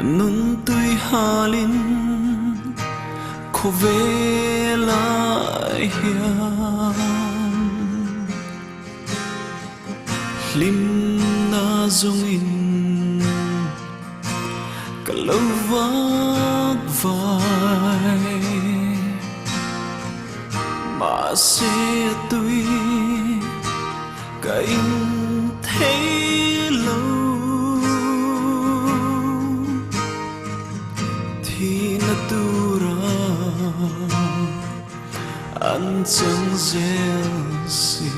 Nun tui halin khawvelah hian hlimna zawngin ka lo vak vai. Mahse a tui ka in thei lo. Thihna tura an chang zel si.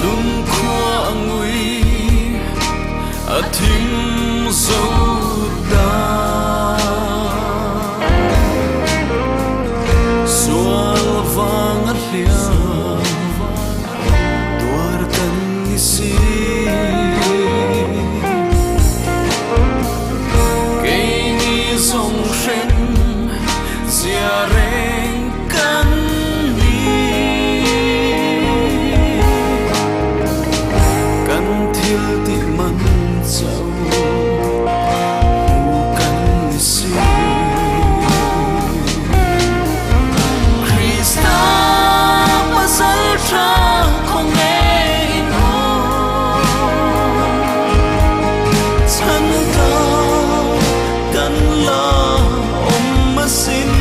Lungkhua a ngui a thim zo ta. Sual vang a hliam tuar kan ni si. Keini zawng hrem zia reng kan ni. Kan thil tih man cho hmu kan ni si. Krista pasal tha khaw nge in awm? Chhan ka kan la awm asin.